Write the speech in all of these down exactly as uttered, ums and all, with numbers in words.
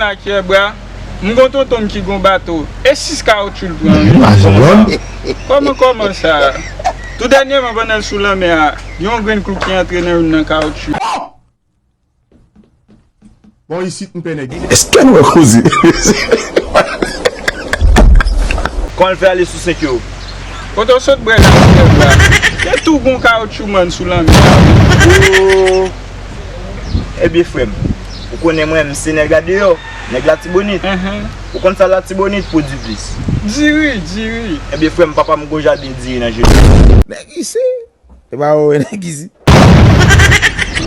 Ak Kyèbra, m gon tonton m ki gon bato. E sis kawotchou l pran, wi. Imajine w. Kòman, kòman sa? Tou dènyèman, pandan l sou lanmè a, gen yon grenn klou ki antre nan youn nan kawotchou. Bon, isit, m pè nèg. Èske nou wè koze? Kòman l fè ale sou senk yo? Kote w sot bwè la, Kyèbra? Te tou gon kawotchou, man, sou lanmè a, wi. Oh. Ebyen, frè m, ou konnen mwen, m se nèg adeyò, nèg Latibonit. Enhen. Ou konn sa Latibonit pwodui plis? Diri, diri. Ebyen, frè m, papa m gon jaden diri nan jenou. Nèg isi, e pa ou, nèg isi.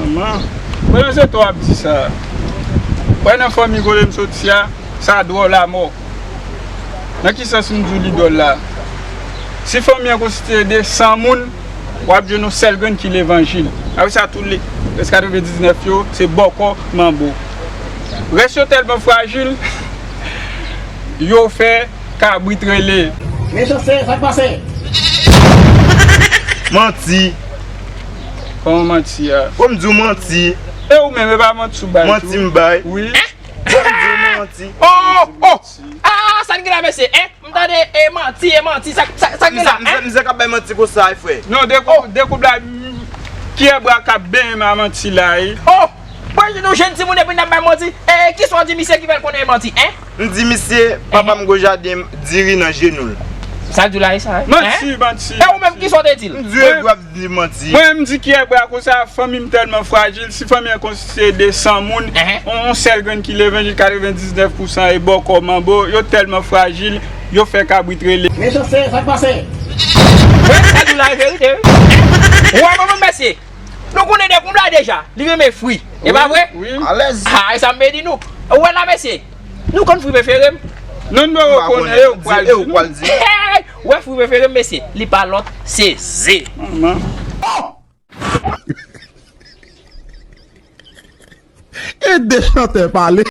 Manman, pandan se to ap di sa, wè nan fanmi kote m soti a, sa dwòl amò. Nan ki sans m di w li dwòl la? Si fanmi an konstitiye de san moun, w ap jwenn yon sèl grenn ki levanjil. Apre sa, tout le rès katrevendiznèf yo, se bòkò, manbo. Rès yo tèlman frajil, yo fè kabrit rele. Mechanste, sa k pase? Manti. Kòman manti a? Bon, m di w manti. E ou menm, e pa manti ou bay tou? Manti m bay. Wi. Bon, m di w manti. Oh, oh! Ah, sa n gen la, mesye, en? M tande, e manti, e manti, sa, sa, sa gen la, en? Mizè k ap bay manti konsa, e frè. Non, dekoup, dekoup la, m, Kyèbra k ap benyen m a manti la, e. Oh! Bon, nou jèn timoun epi n ap bay manti. E, kisa w di misye ki fè l konnen e manti, en? M di misye, papa m gon jaden diri nan jenou l. Sa l di w la, e sa, en? Manti, manti. E ou menm, kisa w te di l? M di w ap di manti. Mwen, m di Kyèbra konsa, fanmi m tèlman frajil, si fanmi an konstitiye de san moun, yon, yon sèl grenn ki levanjil, katrevendiznèf pousan e bòkò manbo, yo tèlman frajil, yo fè kabrit rele. Mechanste, sa k pase? Wi, sa di w la e verite, wi. Ou wè manman mesye, nou konnen de koup la deja, li renmen fri. E pa vre? Wi. Alèz. Ha, e sa m vle di nou. Ou wè la, mesye, nou konn fri prefere m. Non, nou pa konnen, e ou k pral di nou. Hey! Ou wè fri prefere m, mesye, li pa lòt, se ze. Manman. E de chantè pale.